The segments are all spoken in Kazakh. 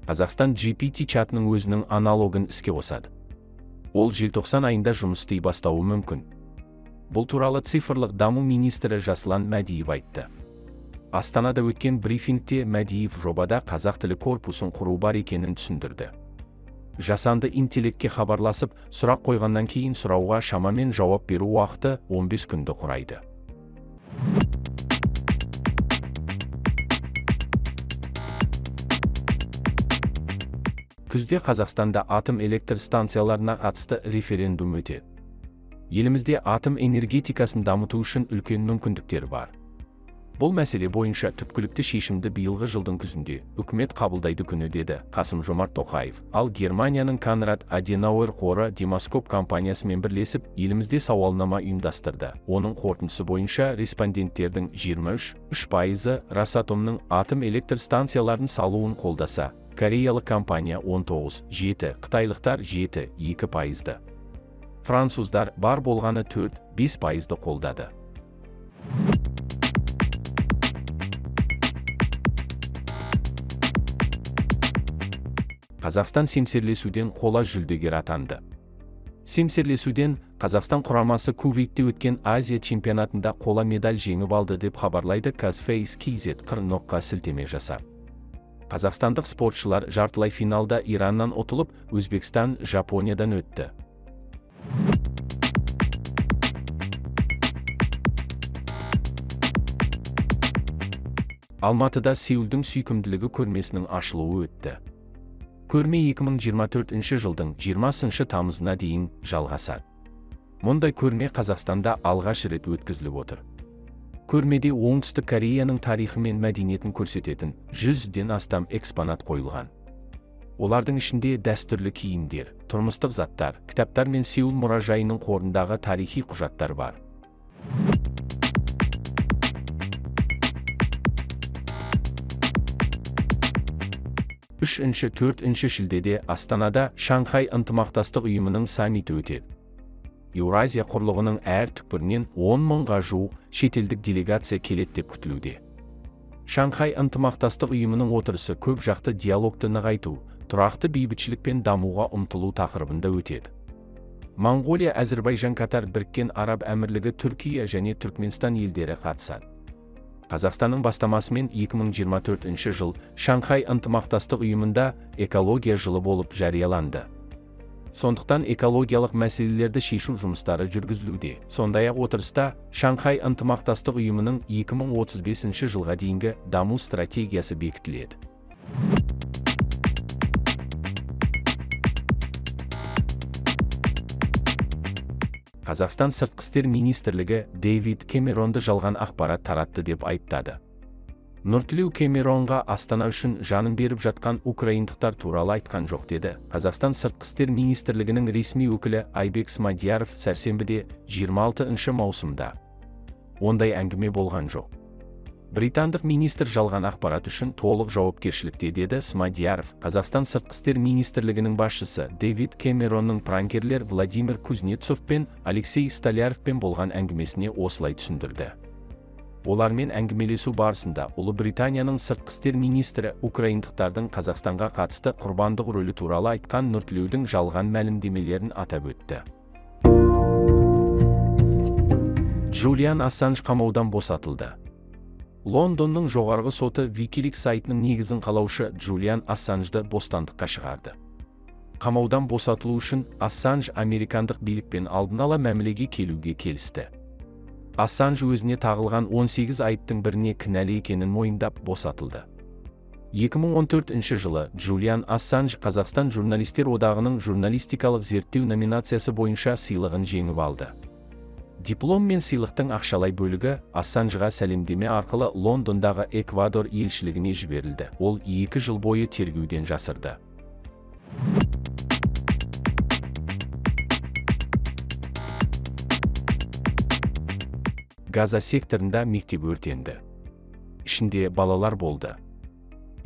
Қазақстан GPT чатының өзінің аналогын іске қосады. Ол желтоқсан айында жұмыс істей бастауы мүмкін. Бұл туралы цифрлық даму министрі Жаслан Мәдиев айтты. Астанада өткен брифингте Мәдиев жобада қазақ тілі корпусын құру бар екенін түсіндірді. Жасанды интеллектке хабарласып, сұрақ қойғаннан кейін сұрауға шамамен жауап беру уақыты 15 күнді құрайды. Күзде Қазақстанда атом электр станцияларына қатысты референдум өтеді. Елімізде атом энергетикасын дамыту үшін үлкен мүмкіндіктер бар. Бұл мәселе бойынша түпкілікті шешімді биылғы жылдың күзінде үкімет қабылдайды күні деді Қасым-Жомарт Тоқаев. Ал Германияның Конрад Аденауэр қоры Демоскоп компаниясымен бірлесіп, елімізде сауалнама ұйымдастырды. Оның қорытындысы бойынша респонденттердің 23,3%-ы Росатомның атом электр станцияларын салуын қолдаса, кореялық компания 19,7, қытайлықтар 7,2%-ды. Француздар бар болғаны 4,5%-ды қолдады. Қазақстан семсерлесуден қола жүлдегер атанды. Семсерлесуден Қазақстан құрамасы Кувейтте өткен Азия чемпионатында қола медаль жеңіп алды деп хабарлайды Казфейс KZ қыр сілтеме жасап. Қазақстандық спортшылар жартылай финалда Ираннан ұтылып, Өзбекстан, Жапониядан өтті. Алматыда Сеулдің сүйкімділігі көрмесінің ашылуы өтті. Көрме 2024 жылдың 20 тамызына дейін жалғасады. Мұндай көрме Қазақстанда алғаш рет өткізіліп отыр. Көрмеде Оңтүстік Кореяның тарихы мен мәдениетін көрсететін 100-ден астам экспонат қойылған. Олардың ішінде дәстүрлі киімдер, тұрмыстық заттар, кітаптар мен Сеул мұражайының қорындағы тарихи құжаттар бар. Үшінші, төртінші шілдеде Астанада Шанхай ынтымақтастық ұйымының саммиті өтеді. Еуразия құрлығының әр түкпірінен 10 мыңға жуық шетелдік делегация келеді деп күтілуде. Шанхай ынтымақтастық ұйымының отырысы көп жақты диалогты нығайту, тұрақты бейбітшілік пен дамуға ұмтылу тақырыбында өтеді. Моңғолия, Әзірбайжан, Катар, Біріккен Араб Әмірлігі, Түркия және Түркменстан елдері қатысады. Қазақстанның бастамасымен 2024 жыл Шанхай ынтымақтастық ұйымында экология жылы болып жарияланды. Сондықтан экологиялық мәселелерді шешу жұмыстары жүргізілуде. Сондай-ақ отырыста Шанхай ынтымақтастық ұйымының 2035 жылға дейінгі даму стратегиясы бекітіледі. Қазақстан Сыртқы істер министрлігі Дэвид Кэмеронды жалған ақпарат таратты деп айыптады. Нұртілеу Кэмеронға Астана үшін жанын беріп жатқан украиндықтар туралы айтқан жоқ деді Қазақстан Сыртқы істер министрлігінің ресми өкілі Айбек Смадияров сәрсенбіде 26 маусымда. Ондай әңгіме болған жоқ. Британдық министр жалған ақпарат үшін толық жауапкершілікте деді Смадияров. Қазақстан Сыртқы істер министрлігінің басшысы Дэвид Кэмеронның пранкерлер Владимир Кузнецов пен Алексей Столяровпен болған әңгімесіне осылай түсіндірді. Олармен әңгімелесу барысында Ұлыбританияның сыртқы істер министрі украиндықтардың Қазақстанға қатысты құрбандық рөлі туралы айтқан Нұртілеудің жалған мәлімдемелерін атап өтті. Джулиан Ассанж қамаудан босатылды. Лондонның жоғарғы соты WikiLeaks сайтының негізін қалаушы Джулиан Ассанжды бостандыққа шығарды. Қамаудан босатылу үшін Ассанж американдық билікпен алдын ала мәмілеге келуге келісті. Ассанж өзіне тағылған 18 айыптың біріне кінәлі екенін мойындап босатылды. 2014 жылы Джулиан Ассанж Қазақстан журналистер одағының журналистикалық зерттеу номинациясы бойынша сыйлығын жеңіп алды. Диплом мен сыйлықтың ақшалай бөлігі Ассанжға сәлемдеме арқылы Лондондағы Эквадор елшілігіне жіберілді. Ол 2 жыл бойы тергеуден жасырды. Газа секторында мектеп өртенді. Ішінде балалар болды.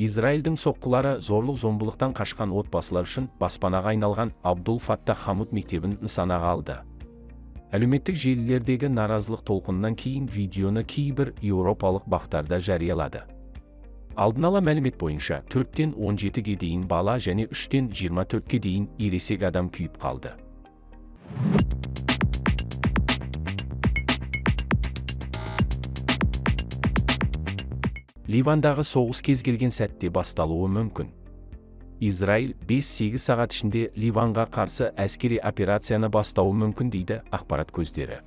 Израильдің соққылары зорлық-зомбылықтан қашқан отбасылар үшін баспанаға айналған Абдул Фаттах Хамуд мектебін нысанаға алды. Әлеуметтік желілердегі наразылық толқынынан кейін видеоны кейбір еуропалық бақтарда жариялады. Алдын ала мәлімет бойынша 4-тен 17-ге дейін бала және 3-тен 24-ке дейін ересек адам күйіп қалды. Ливандағы соғыс кез келген сәтте басталуы мүмкін. Израиль 5-8 сағат ішінде Ливанға қарсы әскери операцияны бастауы мүмкін дейді ақпарат көздері.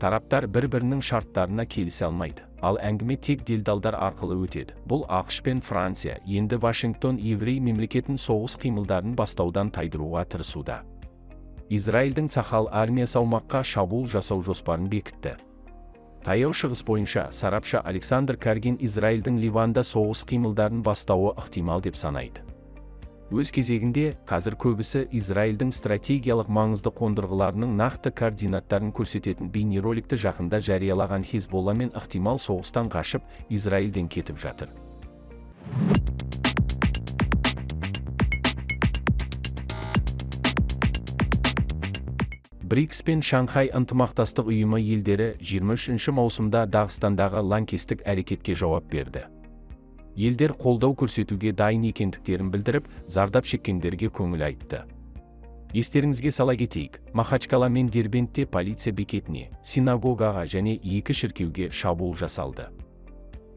Тараптар бір-бірінің шарттарына келісе алмайды, ал әңгіме тек делдалдар арқылы өтеді. Бұл ақш пен Франция, енді Вашингтон еврей мемлекетін соғыс қимылдарын бастаудан тайдыруға тырысуда. Израильдің Цахал армиясы аумаққа шабуыл жасау жоспарын бекітті. Таяу Шығыс бойынша сарапшы Александр Каргин Израильдің Ливанда соғыс қимылдарын бастауы ықтимал деп санайды. Өз кезегінде, қазір көбісі Израильдің стратегиялық маңызды қондырғыларының нақты координаттарын көрсететін бейнероликті жақында жариялаған Хезболламен ықтимал соғыстан қашып, Израильден кетіп жатыр. БРИКС пен Шанхай ынтымақтастық ұйымы елдері 23 маусымда Дағыстандағы лаңкестік әрекетке жауап берді. Елдер қолдау көрсетуге дайын екендіктерін білдіріп, зардап шеккендерге көңіл айтты. Естеріңізге сала кетейік, Махачкала мен Дербентте полиция бекетіне, синагогаға және 2 шіркеуге шабуыл жасалды.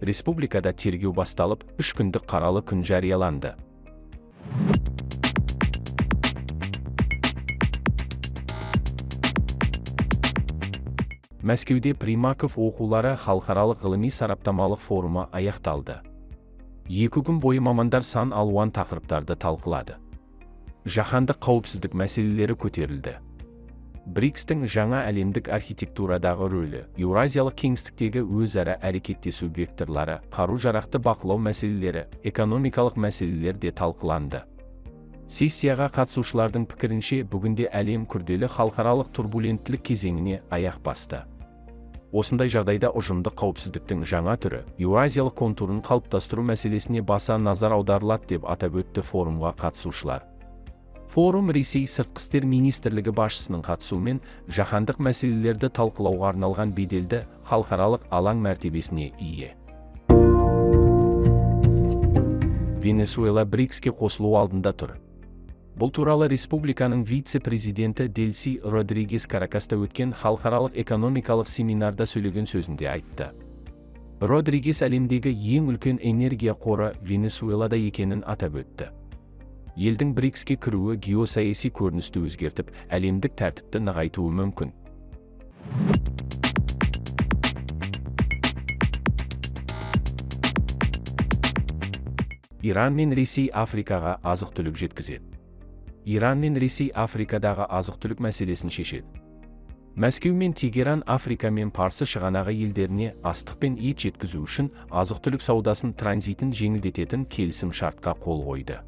Республикада тергеу басталып, 3 күндік қаралы күн жарияланды. Мәскеуде Примаков оқулары халықаралық ғылыми сараптамалық форумы аяқталды. 2 күн бойы мамандар сан алуан тақырыптарды талқылады. Жаһандық қауіпсіздік мәселелері көтерілді. БРИКС-тің жаңа әлемдік архитектурадағы рөлі, еуразиялық кеңістіктегі өзара әрекеттесу векторлары, қару-жарақты бақылау мәселелері, экономикалық мәселелер де талқыланды. Сессияға қатысушылардың пікірінше, бүгінде әлем күрделі халықаралық турбуленттілік кезеңіне аяқ басты. Осындай жағдайда ұжымдық қауіпсіздіктің жаңа түрі, еуразиялық контурын қалыптастыру мәселесіне баса назар аударылады деп атап өтті форумға қатысушылар. Форум Ресей Сыртқы істер министрлігі басшысының қатысуымен жаһандық мәселелерді талқылауға арналған беделді халықаралық алаң мәртебесіне ие. Венесуэла БРИКС-ке қосылу алдында тұр. Бұл туралы республиканың вице-президенті Дельси Родригес Каракаста өткен халықаралық экономикалық семинарда сөйлеген сөзінде айтты. Родригес әлемдегі ең үлкен энергия қоры Венесуэлада екенін атап өтті. Елдің БРИКС-ке кіруі геосаяси көріністі өзгертіп, әлемдік тәртіпті нығайтуы мүмкін. Иран мен Ресей Африкаға азық-түлік жеткізеді. Иран мен Ресей Африкадағы азық-түлік мәселесін шешеді. Мәскеу мен Тегеран Африка мен Парсы шығанағы елдеріне астық пен ет жеткізу үшін азық-түлік саудасын транзитін жеңілдететін келісім шартқа қол қойды.